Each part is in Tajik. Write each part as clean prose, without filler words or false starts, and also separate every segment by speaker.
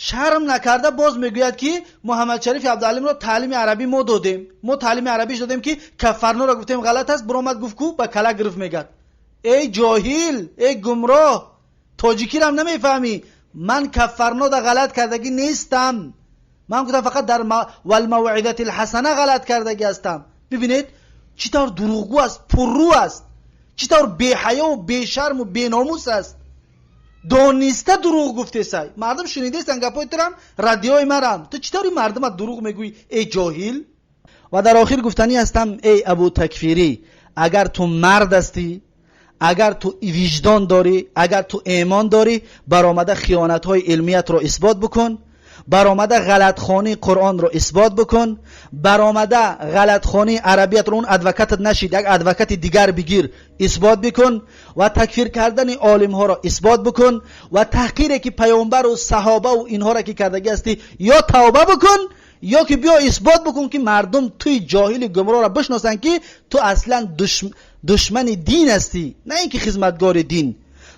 Speaker 1: Шарм накарда боз мегӯяд, ки Муҳаммад Шариф Абдуалимро таълими арабӣ мо додем, мо таълими арабиш додем, ки кафарноро гуфтем ғалат аст, биромад гуфт ку ба кала гирифт. Мегӯяд: эй ҷоҳил, эй гумроҳ, тоҷикирам намефаҳмӣ. Ман кафарнода ғалат кардагӣ нестам, ман гуфтам фақат дар валмавъизати лҳасана ғалат кардагӣ ҳастам. Бибинед, чӣ тавр дурӯғгӯ аст, пуррӯ аст, чӣ тавр беҳаёву бешарму беномус аст. Дониста дурӯғ гуфтесай, мардум шунидестан гапҳои турам, радиои марам. Ту чӣ таври мардумат дурӯғ мегӯӣ, эй ҷоҳил? Ва дар охир гуфтанӣ ҳастам: эй Абу Такфирӣ, агар ту мард ҳастӣ, агар ту виҷдон дорӣ, агар ту эмон дорӣ, баромада хиёнатҳои илмиятро исбот бикун, баромада ғалатхонии Қуръонро исбот бикун, баромада ғалатхонии арабиятро, он адвокатат нашид, як адвокати дигар бигир, исбот бикун, ва такфир кардани олимҳоро исбот бикун, ва таҳқире ки паёмбару саҳобаву инҳоро ки кардагӣ ҳастӣ, ё тавба бикун, ё ки биё исбот бикун, ки мардум туи ҷоҳили гумроҳро бишносанд, ки ту аслан душмани дин ҳастӣ, на ин ки хизматгори дин.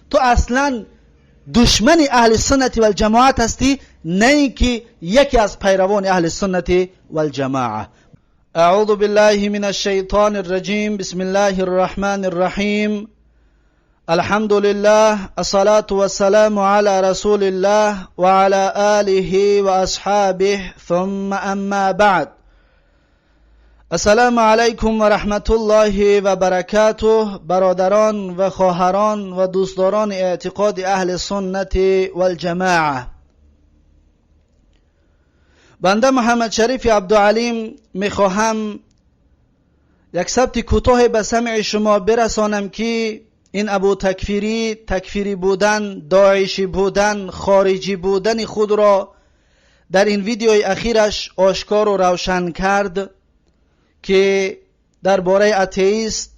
Speaker 1: Ту аслан душмани аҳли суннати валҷамоат ҳастӣ, на ин ки яке аз пайравони аҳли суннати валҷамоа. أعوذ بالله من الشيطان الرجيم. بسم الله الرحمن الرحيم. الحمد لله، الصلاة والسلام على رسول الله وعلى آله وأصحابه، ثم أما بعد. السلام علیکم و رحمت الله و برکاته. برادران و خواهران و دوستداران اعتقاد اهل سنت والجماعه، بنده محمد شریف عبدالعلیم میخواهم یک ثبت کوتاه به سمع شما برسانم که این ابو تکفیری تکفیری بودن، داعشی بودن، خارجی بودن خود را در این ویدیوی اخیرش آشکار و روشن کرد که درباره اتئیست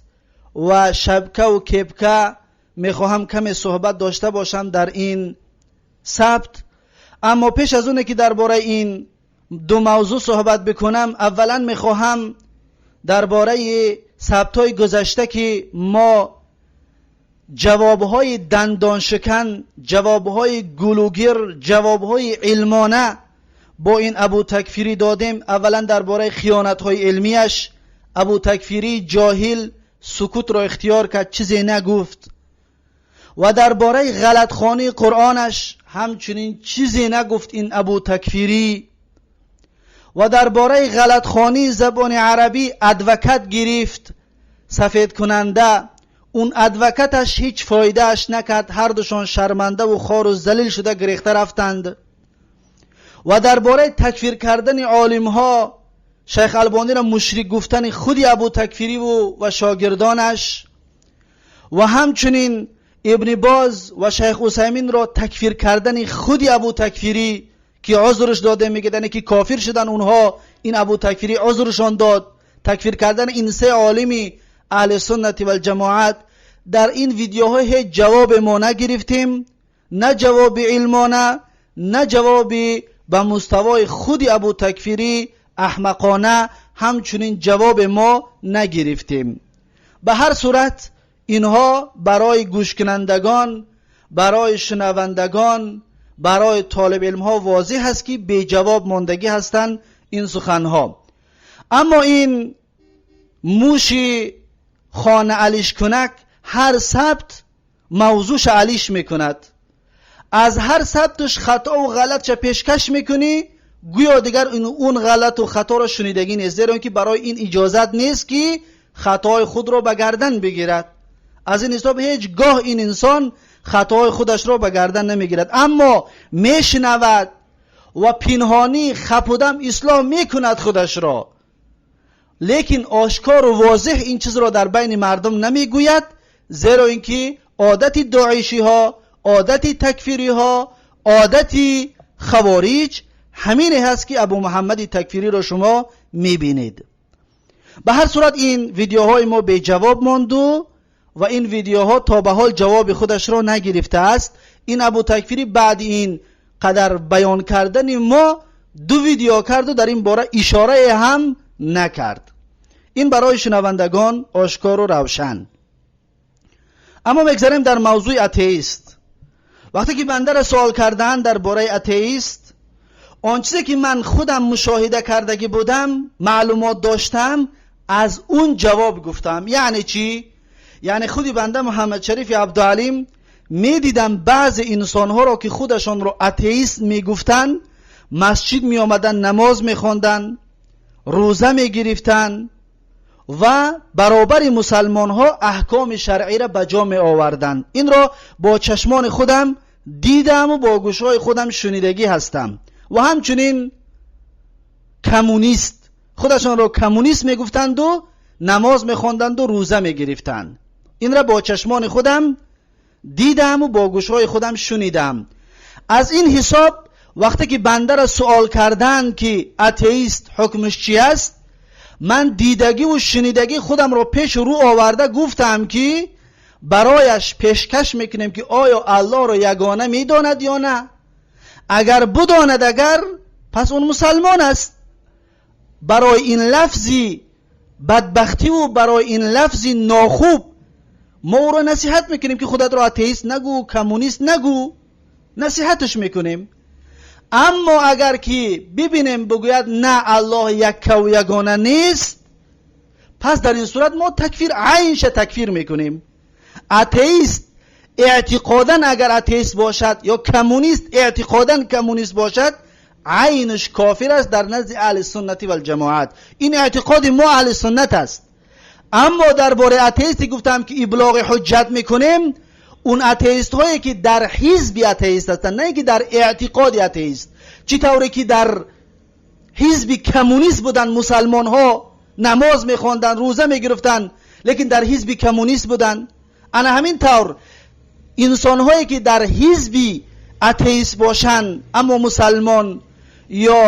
Speaker 1: و شبکه و کپکه میخواهم کمی صحبت داشته باشم در این ثبت. اما پیش از اونه که درباره این دو موضوع صحبت بکنم، اولا میخواهم درباره ثبت های گذشته که ما جوابهای دندان شکن، جوابهای گلوگیر، جوابهای علمانه با این ابو تکفیری دادیم، اولا درباره خیانت های علمیش ابو تکفیری جاهل سکوت را اختیار کرد، چیزی نگفت، و درباره غلطخوانی قرآنش همچنین چیزی نگفت این ابو تکفیری، و درباره غلطخوانی زبان عربی advocate گرفت سفید کننده، اون advocate ش هیچ فایده اش نکرد، هر دوشان شرمنده و خوار و ذلیل شده گریخته رفتند. و درباره تکفیر کردن عالم ها، شیخ البانی را مشرک گفتن خودی ابو تکفیری و شاگردانش، و همچنین ابن باز و شیخ عثیمین را تکفیر کردن خودی ابو تکفیری که عذرش داده، میگه که کافر شدن اونها، این ابو تکفیری عذرشان داد. تکفیر کردن این سه عالمی اهل سنت و الجماعت، در این ویدیوها هیچ جواب ما نگرفتیم، نه جواب علمانه، نه جواب به مستوای خود ابو تکفیری احمقانه، همچنین جواب ما نگرفتیم. به هر صورت اینها برای گوش کنندگان، برای شنوندگان، برای طالب علم ها واضح هست که بی جواب ماندگی هستند این سخنها. اما این موشی خانه علیش کنک هر ثبت موضوعش علیش میکند، از هر ثبتش خطا و غلط پیشکش میکنی، گویا دیگر اون غلط و خطا را شنیدگی نیست، زیرا که برای این اجازت نیست که خطای خود را به گردن بگیرد. از این حساب هیچگاه این انسان خطای خودش را به گردن نمیگیرد، اما میشنود و پنهانی خپودم اصلاح میکند خودش را، لیکن آشکار و واضح این چیز را در بین مردم نمیگوید، زیرا اینکه عادت داعشی ها، عادت تکفیری ها، عادت خواریج همین هست که ابو محمد تکفیری را شما میبینید. به هر صورت این ویدیوهای ما به جواب ماند و این ویدیوها تا به حال جواب خودش را نگرفته است. این ابو تکفیری بعد این قدر بیان کردن ما دو ویدیو کرد و در این باره اشاره هم نکرد. این برای شنوندگان آشکار و روشن. اما میگذریم در موضوع اتئیست. وقتی که بنده را سوال کردن درباره اتئیست Он чизе ки ман худам мушоҳида кардагӣ будам, маълумот доштам, аз он ҷавоб гуфтам. Яъне чӣ? Яъне худи банда Муҳаммад Шариф Абдуалим медидам баъзе инсонҳоро, ки худашонро атеист мегуфтанд, масҷид меомаданд, намоз мехонданд, рӯза мегирифтанд ва баробари мусалмонҳо аҳкоми шаръиро ба ҷо меоварданд. Инро бо чашмони худам дидаму бо гӯшҳои худам шунидагӣ ҳастам. Ва ҳамчунин коммунист, худашонро коммунист мегуфтанду намоз мехонданду рӯза мегирифтанд. Инро бо чашмони худам дидаму бо гӯшҳои худам шунидам. Аз ин ҳисоб, вақте ки бандаро суол карданд, ки атеист ҳукмаш чи аст, ман дидагиву шунидагӣ худамро пеши рӯ оварда гуфтам, ки барояш пешкаш мекунем, ки оё Аллоҳро ягона медонад ё на. Агар бидонад, агар, пас он мусалмон аст. Барои ин лафзи бадбахтиву барои ин лафзи нохуб мо ӯро насиҳат мекунем, ки худатро атеист нагӯ, коммунист нагӯ, насиҳаташ мекунем. Аммо агар ки бибинем, бигӯяд: «На, Аллоҳ яккаву ягона нест», пас дар ин сурат мо такфир, айнша такфир мекунем. Атеист эътиқодан агар атеист бошад ё коммунист эътиқодан коммунист бошад, айнаш кофир аст дар назди аҳли суннати валҷамоат. Ин эътиқоди мо, аҳли суннат, аст. Аммо дар бораи атеисте гуфтам, ки иблоғи ҳуҷҷат мекунем, он атеистҳое ки дар ҳизби атеист ҳастанд, на ин ки дар эътиқоди атеист. Чӣ тавре ки дар ҳизби коммунист буданд мусалмонҳо, намоз мехонданд, рӯза мегирифтанд, лекин дар ҳизби коммунист буданд, ана ҳамин тавр инсонҳое ки дар ҳизби атеист бошанд, аммо мусалмон, ё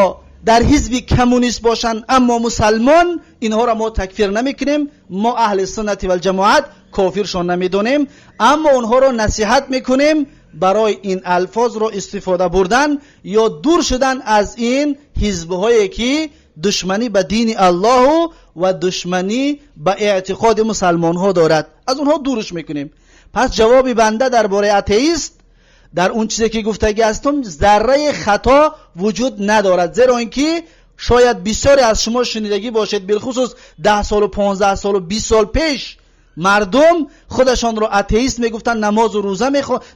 Speaker 1: дар ҳизби коммунист бошанд, аммо мусалмон, инҳоро мо такфир намекунем. Мо, аҳли суннати валҷамоат, кофиршон намедонем, аммо онҳоро насиҳат мекунем барои ин алфозро истифода бурдан ё дур шудан аз ин ҳизбҳое ки душманӣ ба дини Аллоҳу ва душманӣ ба эътиқоди мусалмонҳо дорад, аз онҳо дурш мекунем. Пас ҷавоби банда дар бораи атеист, дар он чизе ки гуфтагӣ ҳастум, зарраи хато вуҷуд надорад, зеро ин ки шояд бисёре аз шумо шунидагӣ бошед, билхусус 10 солу 15 солу 20 сол пеш мардум худашонро атеист мегуфтанд, намозу рӯза,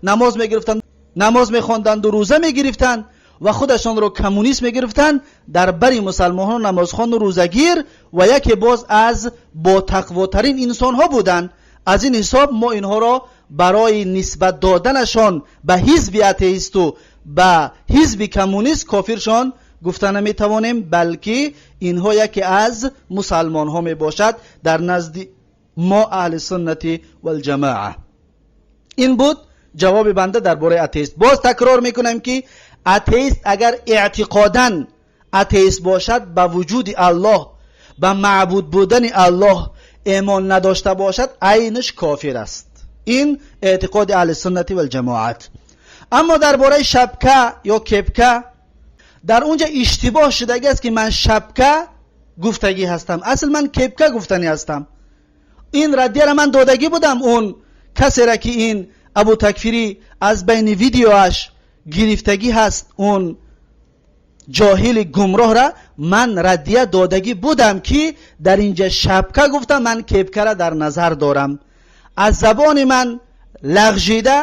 Speaker 1: намоз мегирифтанд, намоз мехонданду рӯза мегирифтанд ва худашонро коммунист мегирифтанд, дар бари мусалмонҳо намозхону рӯзагир ва яке боз аз ботақвотарин инсонҳо буданд. Аз ин ҳисоб мо инҳоро барои нисбат доданашон ба ҳизби атеисту ба ҳизби коммунист кофиршон гуфта наметавонем, балки инҳо яке аз мусалмонҳо мебошад дар назди мо, аҳли суннати валҷамоа. Ин буд ҷавоби банда дар бораи атеист. Боз такрор мекунам, ки атеист агар эътиқодан атеист бошад, ба вуҷуди Аллоҳ, ба маъбуд будани Аллоҳ эмон надошта бошад, айнаш кофир аст. Ин эътиқоди аҳли суннати валҷамоат. Аммо дар бораи шапка ё кепка, дар унҷа иштибоҳ шудагӣ аст, ки ман шапка гуфтагӣ ҳастам. Асл ман кепка гуфтанӣ ҳастам. Ин раддияра ман додагӣ будам. Он касера ки ин Абу Такфирӣ аз байни видеоаш гирифтагӣ ҳаст, он ҷоҳили гумроҳра ман раддия додагӣ будам, ки дар инҷа шапка гуфтам, ман кепкара дар назар дорам. Аз забони ман лағжида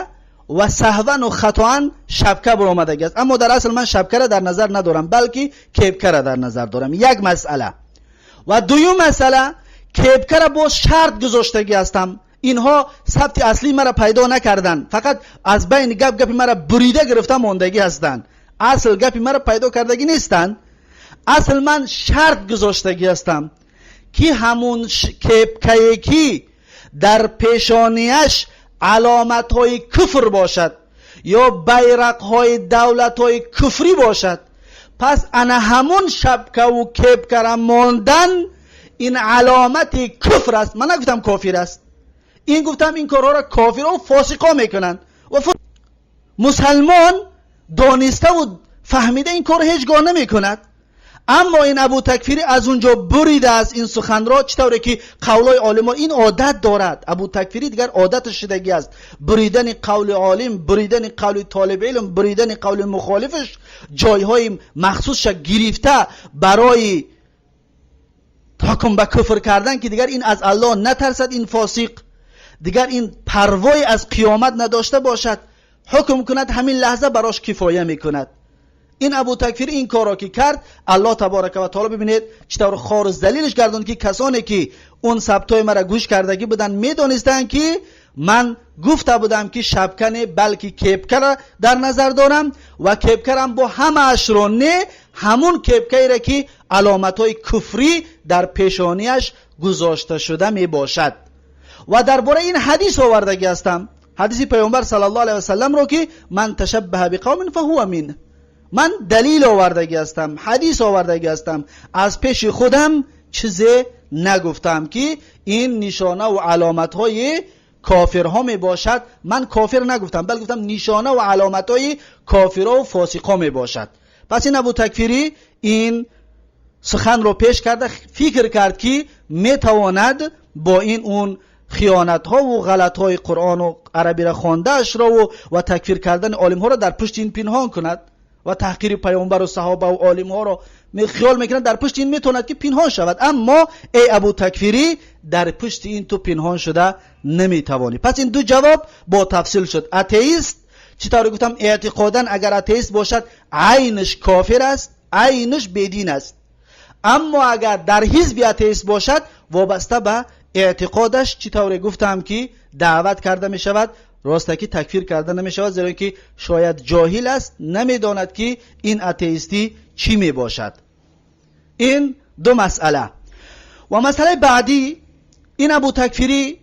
Speaker 1: ва саҳвану хатоан шапка баромадагӣ аст, аммо дар асл ман шапкара дар назар надорам, балки кепкара дар назар дорам. Як масъала. Ва дуюм масъала, кепкара боз шарт гузоштагӣ ҳастам. Инҳо сабти аслии мара пайдо накарданд, фақат аз байни гап гапи мара бурида гирифта мондагӣ ҳастанд, асл гапи мара пайдо кардагӣ нестанд. Асл ман шарт гузоштагӣ ҳастам, ки ҳамун кепкае ки дар пешонияш аломатҳои куфр бошад ё байрақҳои давлатҳои куфрӣ бошад, пас ана ҳамун шапкаву кепкара мондан ин аломати куфр аст. Ман нагуфтам кофир аст, ин гуфтам, ин корҳоро кофирҳо фосиқо мекунанд ва мусалмон дониставу фаҳмида ин корро ҳеҷ гоҳ намекунад. Аммо ин Абу Такфирӣ аз он ҷо буридааст ин суханро, чӣ тавре ки қавлҳои олимо ин одат дорад. Абу Такфирӣ дигар одаташ шудагӣ аст буридани қавли олим, буридани қавли толиби илм, буридани қавли мухолифаш, ҷойҳои махсусша гирифта барои ҳукм ба куфр кардан, ки дигар ин аз Аллоҳ натарсад, ин фосиқ дигар ин парвое аз қиёмат надошта бошад, ҳукм кунад ҳамин лаҳза барош кифоя мекунад. Ин Абу Такфир ин корро ки кард, Аллоҳ таборака ва таоло бибинед чӣ тавр хору залилш гардонд, ки касоне ки он сабтҳои мара гӯш кардагӣ буданд, медонистанд, ки ман гуфта будам, ки шапка не, балки кепкара дар назар дорам ва кепкарам бо ҳамаашро не, ҳамун кепкаеро ки аломатҳои куфрӣ дар пешонияш гузошта шуда мебошад. Ва дар бораи ин ҳадис овардагӣ ҳастам, ҳадиси Паёмбар саллаллоҳу алайҳи васалламро, ки ман ташаббаҳа биқавмин фаҳува мин. Ман далил овардагӣ ҳастам, ҳадис овардагӣ ҳастам, аз пеши худам чизе нагуфтам, ки ин нишона ва аломатҳои кофирҳо мебошад. Ман кофир нагуфтам, балки гуфтам нишона ва аломатҳои кофирҳо ва фосиқҳо мебошад. Пас ин Абу Такфирӣ ин суханро пеш карда фикр кард, ки метавонад бо ин он хиёнатҳову ғалатҳои Қуръону арабиро хондаашрову ва такфир кардани олимҳоро дар пушти ин пинҳон кунад ва таҳқири паёмбару саҳобаву олимҳоро хиёл мекунад, дар пушти ин метавонад ки пинҳон шавад. Аммо эй Абу Такфирӣ, дар пушти ин ту пинҳон шуда наметавонӣ. Пас ин ду ҷавоб бо тафсил шуд. Атеист, чӣ тавре гуфтам, эътиқодан агар атеист бошад, айнаш кофир аст, айнаш бедин аст. Аммо агар дар ҳизби атеист бошад, вобаста ба эътиқодаш, чӣ тавре гуфтам, ки даъват карда мешавад, ростакӣ такфир карда намешавад, зеро ки шояд ҷоҳил аст, намедонад, ки ин атеистӣ чӣ мебошад. Ин ду масъала. Ва масъалаи баъдӣ, ин Абу Такфирӣ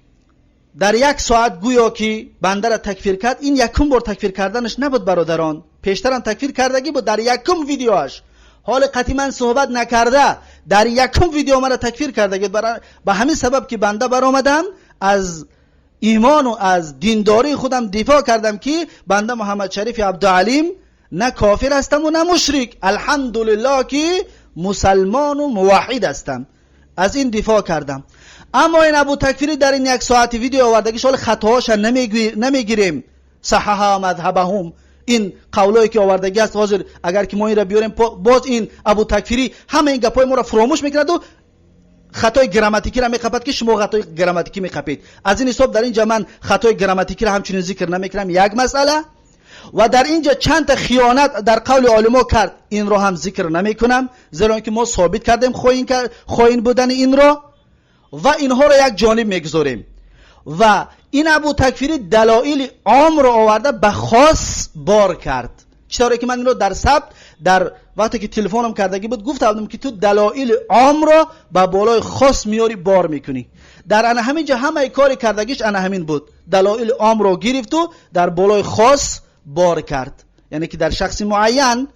Speaker 1: дар як соат гӯё ки бандара такфир кард. Ин якум бор такфир карданаш набуд, бародарон, пештарам такфир кардагӣ буд. Дар якум видеоаш, ҳоли қатъи ман суҳбат накарда, дар якум видео мара такфир кардагӣ. Ба ҳамин сабаб ки банда баромадам, аз имону аз диндории худам дифоъ кардам, ки банда Муҳаммадшарифи Абдуалим на кофир ҳастаму на мушрик, алҳамдулиллоҳ, ки мусалмону муваҳҳид ҳастам, аз ин дифоъ кардам. Аммо ин Абу Такфирӣ дар ин як соати видео овардагиш, ҳоли хатоҳоша намегирем, саҳаҳа мазҳабаҳум, ин қавлое ки овардагӣ аст, ҳозир агар ки мо инро биёрем, боз ин Абу Такфирӣ ҳама ин гапҳои моро фуромӯш мекунаду хатои грамматикиро меқапад, ки шумо хатои грамматикӣ меқапед. Аз ин ҳисоб дар ин ҷа ман хатои грамматикиро ҳамчунин зикр намекунам, як масъала. Ва дар ин ҷа чандта хиёнат дар қавли олимо кард, инро ҳам зикр намекунам, зеро ки мо собит кардем хоин будани инро ва инҳоро як ҷониб мегузорем. Ва ин Абу Такфирӣ далоили омро оварда ба хос бор кард. Чӣ тавре ки ман инро дар сабт, дар вақте ки телефонам кардагӣ буд, гуфта будам, ки ту далоили омро ба болои хос меёрӣ, бор мекунӣ. Дар ана ҳамин ҷо ҳамаи кори кардагиш ана ҳамин буд: далоили омро гирифту дар болои хос бор кард, яъне ки дар шахси муайян.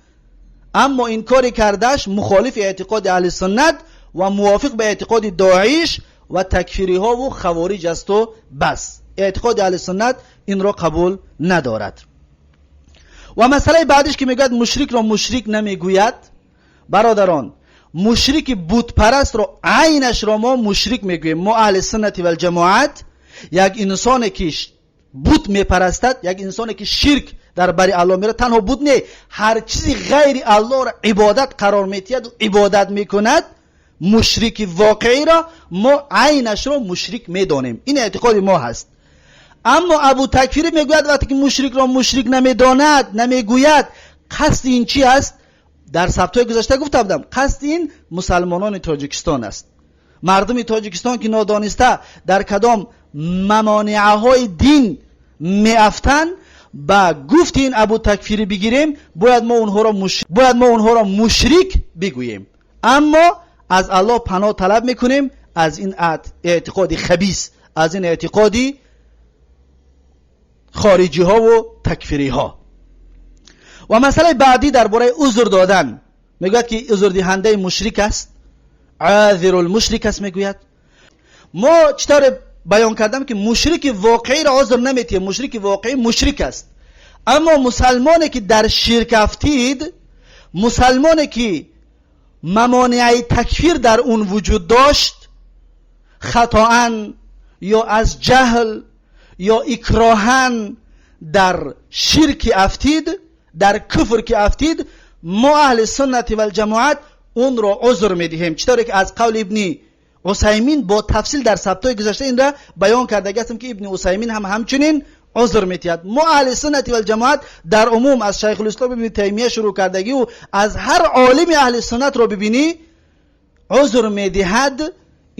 Speaker 1: Аммо ин кори кардааш мухолифи эътиқоди аҳли суннат ва мувофиқ ба эътиқоди Доиш ва такфириҳову хавориҷ асту бас. Эътиқоди аҳли суннат инро қабул надорад. Ва масъалаи баъдиш, ки мегӯяд, мушрикро мушрик намегӯяд. Бародарон, мушрики бутпарастро айнашро мо мушрик мегӯем. Мо, аҳли суннати валҷамоат, як инсоне ки бут мепарастад, як инсоне ки ширк дар бари Аллоҳ мерад, танҳо бут не, ҳар чизи ғайри Аллоҳро ибодат қарор метиҳаду ибодат мекунад, мушрики воқеиро мо айнашро мушрик медонем. Ин эътиқоди мо ҳаст. Аммо Абу Такфирӣ мегӯяд, вақте ки мушрикро мушрик намедонад, намегӯяд, қасди ин чӣ аст? Дар сабтҳои гузашта гуфта будам, қасди ин мусалмонони Тоҷикистон аст, мардуми Тоҷикистон, ки нодониста дар кадом мамониаҳои дин меафтанд. Ба гуфти ин Абу Такфирӣ бигирем, бояд мо онҳоро мушрик бигӯем. Аммо аз Аллоҳ паноҳ талаб мекунем аз ин эътиқоди хабис, аз ин эътиқоди хориҷиҳову такфириҳо. Ва масъалаи баъдӣ, дар бораи узр додан мегӯяд, ки узрдиҳандаи мушрик аст, азирулмушрик аст мегӯяд. Мо чӣ тавре баён кардам, ки мушрики воқеиро узр наметиҳем, мушрики воқеӣ мушрик аст. Аммо мусалмоне ки дар ширк афтид, мусалмоне ки мамонеаи такфир дар он вуҷуд дошт, хатоан ё аз ҷаҳл ё икроҳан дар ширки афтид, дар куфр ки афтид, мо аҳли суннати валҷамоат онро узр медиҳем. Чӣ тавре ки аз қавли Ибни Усаймин бо тафсил дар сабтҳои гузашта инра баён кардаги ҳастем, ки Ибни Усаймин ҳам ҳамчунин узр медиҳад. Мо аҳли суннати валҷамоат дар умум аз Шайхулислом Ибни Таймия шурӯъ кардагиву аз ҳар олими аҳли суннатро бибинӣ, узр медиҳад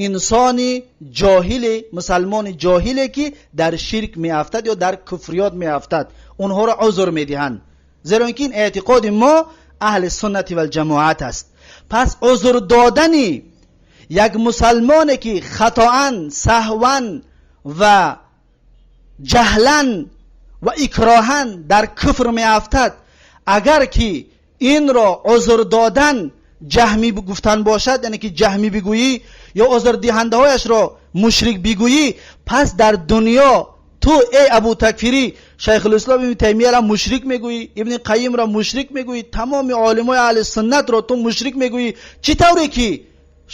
Speaker 1: инсони ҷоҳиле, мусалмони ҷоҳиле, ки дар ширк меафтад ё дар куфриёт меафтад, онҳоро узр медиҳанд, зеро ин ки ин эътиқоди мо аҳли суннати валҷамоат аст. Пас узр додани як мусалмоне, ки хатоан, саҳван ва ҷаҳлан ва икроҳан дар куфр меафтад, агар ки инро узр додан ҷаҳмӣ гуфтан бошад, яъне ки ҷаҳмӣ бигӯӣ ё узрдиҳандаҳояшро мушрик бигӯӣ, пас дар дунё ту, эй Абу Такфирӣ, Шайхулислом Ибни Таймияро мушрик мегӯӣ, Ибни Қайимро мушрик мегӯӣ, тамоми олимои аҳли суннатро ту мушрик мегӯӣ, чӣ тавре ки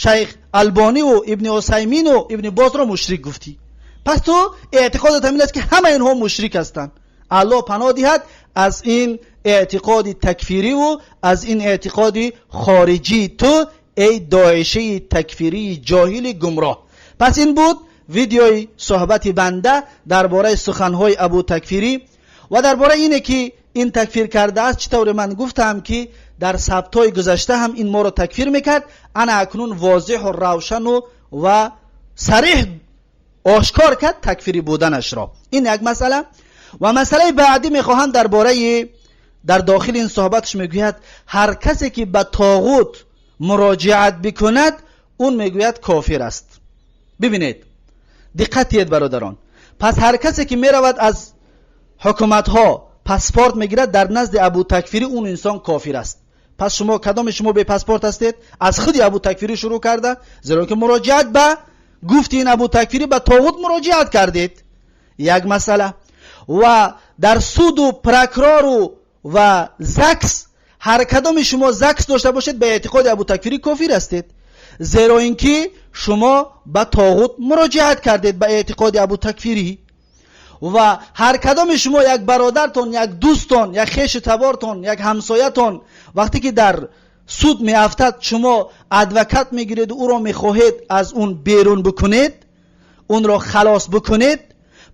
Speaker 1: Шайх Албониву Ибни Усаймину Ибни Бозро мушрик гуфтӣ. Пас ту эътиқодат ҳамин аст, ки ҳама инҳо мушрик ҳастанд. Аллоҳ паноҳ диҳад аз ин эътиқоди такфириву аз ин эътиқоди хориҷии ту, эй доишаи такфирии ҷоҳили гумроҳ. Пас ин буд видеои суҳбати банда дар бораи суханҳои Абу Такфирӣ ва дар бораи ине, ки ин такфир кардааст. Чӣ тавре ман гуфтам, ки дар сабтҳои гузашта ҳам ин моро такфир мекард, ана акнун возеҳу равшану ва сареҳ ошкор кард такфирӣ буданашро. Ин як масъала. Ва масъалаи баъдӣ мехоҳам дар бораи дар дохили ин суҳбаташ мегӯяд, ҳар касе ки ба тоғут муроҷиат бикунад, он мегӯяд, кофир аст. Бибинед, диққат диҳед, бародарон. Пас ҳар касе ки меравад, аз ҳукуматҳо паспорт мегирад, дар назди Абу Такфирӣ он инсон кофир аст. Пас шумо, кадоми шумо бепаспорт ҳастед, аз худи Абу Такфирӣ шурӯъ карда? Зеро ки муроҷиат ба гуфти ин Абу Такфирӣ ба тоғут муроҷиат кардед. Як масъала. Ва дар суду прокурору ва ЗАГС, ҳар кадоми шумо ЗАГС дошта бошед, ба эътиқоди Абу Такфирӣ кофир ҳастед, зеро ин ки шумо ба тоғут муроҷиат кардед ба эътиқоди Абу Такфирӣ. Ва ҳар кадоми шумо як бародартон, як дӯстон, як хешу табортон, як ҳамсоятон вақте ки дар суд меафтад, шумо адвокат мегиреду ӯро мехоҳед аз он берун бикунед, онро халос бикунед,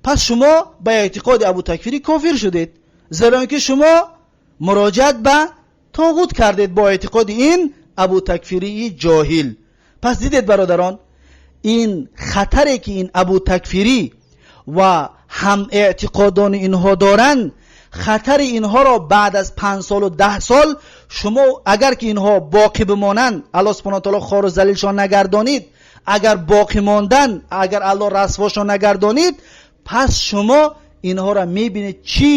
Speaker 1: пас шумо ба эътиқоди Абу Такфирӣ кофир шудед, зеро ин ки шумо муроҷиат ба тоғут кардед бо эътиқоди ин Абу Такфирии ҷоҳил. Пас дидед, бародарон, ин хатаре, ки ин Абу Такфирӣ ва ҳам эътиқодони инҳо доранд, хатари инҳоро баъд аз 5 солу 10 сол шумо, агар ки инҳо боқӣ бимонанд, Аллоҳ субҳана таоло хору залилшон нагардонид, агар боқӣ мондан, агар Аллоҳ расвошон нагардонид, пас шумо инҳоро мебинед, чӣ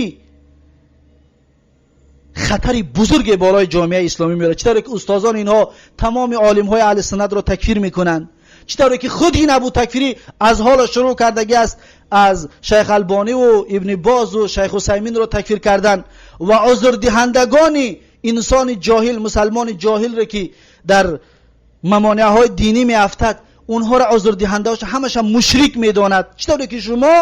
Speaker 1: хатари бузурге болои ҷомеаи исломӣ меорад. Чӣ тавре ки устозон инҳо тамоми олимҳои аҳли суннатро такфир мекунанд, чӣ тавре ки худ ин Абу Такфирӣ аз ҳоло шурӯъ кардагӣ аст аз Шайх Албониву Ибни Бозу Шайх Усайминро такфир кардан ва узрдиҳандагони инсони ҷоҳил, мусалмони ҷоҳилре, ки дар мамонеаҳои динӣ меафтад, онҳоро узрдиҳандаҳош ҳамаша мушрик медонад. Чӣ тавре ки шумо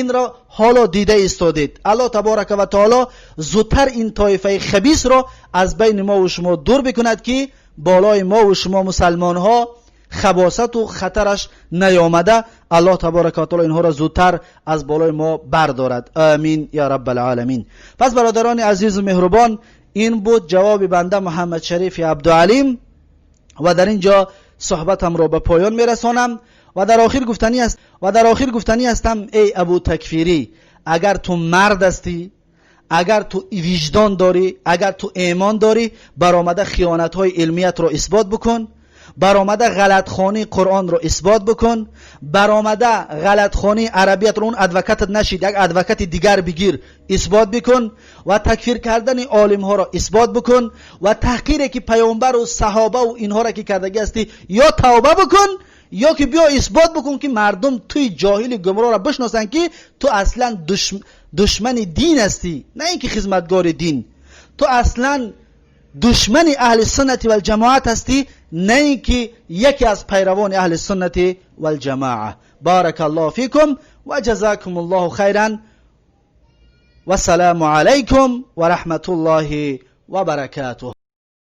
Speaker 1: инро ҳоло дида истодед. Аллоҳ таборака ва таоло зудтар ин тоифаи хабисро аз байни мову шумо дур бикунад, ки болои мову шумо мусалмонҳо хабосату хатараш наёмада. Аллоҳ таборака ва таоло инҳоро зудтар аз болои мо бардорад. Амин я раббалъоламин. Пас, бародарони азизу меҳрубон, ин буд ҷавоби банда Муҳаммад Шарифи Абдуалим ва дар ин ҷо суҳбатамро ба поён мерасонам. Ва дар охир гуфтанӣ ҳастам: эй Абу Такфирӣ, агар ту мард ҳастӣ, агар ту виҷдон дорӣ, агар ту эмон дорӣ, баромада хиёнатҳои илмиятро исбот бикун, баромада ғалатхонии Қуръонро исбот бикун, баромада ғалатхонии арабиятро, он адвокатат нашид, як адвокати дигар бигир, исбот бикун ва такфир кардани олимҳоро исбот бикун ва таҳқире, ки паёмбару саҳобаву инҳоро ки кардагӣ ҳастӣ, ё тавба бикун, ё ки биё исбот бикун, ки мардум туи ҷоҳили гумроҳро бишносанд, ки ту аслан душмани дин ҳастӣ, на ин ки хизматгори дин. Ту аслан душмани аҳли суннати валҷамоат ҳастӣ. На ин ки яке аз пайравони аҳли суннати валҷамоа. Барака Аллоҳу фикум ва ҷазакум Аллоҳу хайран. Вассалому алайкум ва раҳматуллоҳи ва баракатуҳ.